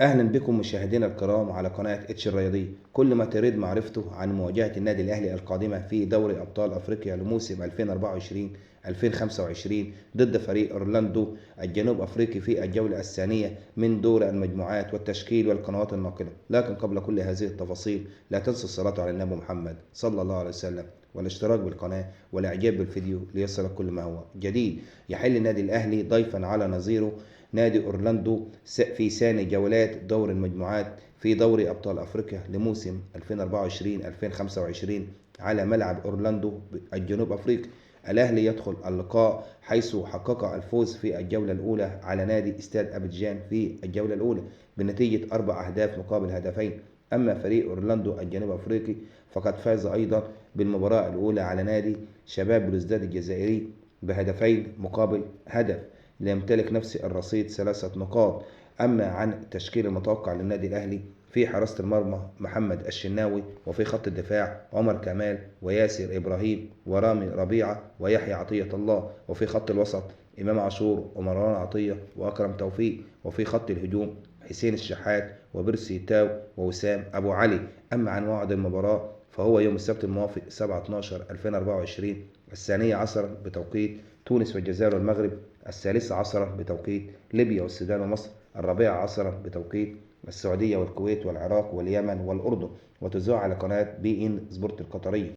أهلا بكم مشاهدينا الكرام على قناة اتش الرياضية. كل ما تريد معرفته عن مواجهة النادي الأهلي القادمة في دوري أبطال أفريقيا لموسم 2024-2025 ضد فريق أورلاندو الجنوب أفريقي في الجولة الثانية من دور المجموعات والتشكيل والقنوات الناقلة. لكن قبل كل هذه التفاصيل لا تنسوا الصلاة على النبي محمد صلى الله عليه وسلم والاشتراك بالقناة والإعجاب بالفيديو ليصلك كل ما هو جديد. يحل النادي الأهلي ضيفا على نظيره نادي أورلاندو في ثاني جولات دور المجموعات في دوري أبطال أفريقيا لموسم 2024-2025 على ملعب أورلاندو الجنوب أفريقي. الأهلي يدخل اللقاء حيث حقق الفوز في الجولة الأولى على نادي استاد أبيجان في الجولة الأولى بنتيجة 4 أهداف مقابل هدفين. أما فريق أورلاندو الجنوب أفريقي فقد فاز أيضا بالمباراة الأولى على نادي شباب بلوزداد الجزائري بهدفين مقابل هدف، ليمتلك نفس الرصيد 3 نقاط. أما عن التشكيل المتوقع للنادي الأهلي: في حراسة المرمى محمد الشناوي، وفي خط الدفاع عمر كمال وياسر إبراهيم ورامي ربيعة ويحيى عطية الله، وفي خط الوسط إمام عاشور ومروان عطية وأكرم توفيق، وفي خط الهجوم حسين الشحات وبرسي تاو ووسام أبو علي. أما عن موعد المباراة فهو يوم السبت الموافق 7/12/2024 12 بتوقيت تونس والجزائر والمغرب، 13 بتوقيت ليبيا والسودان ومصر، 14 بتوقيت السعودية والكويت والعراق واليمن والأردن، وتذاع على قناة بي إن سبورت القطرية.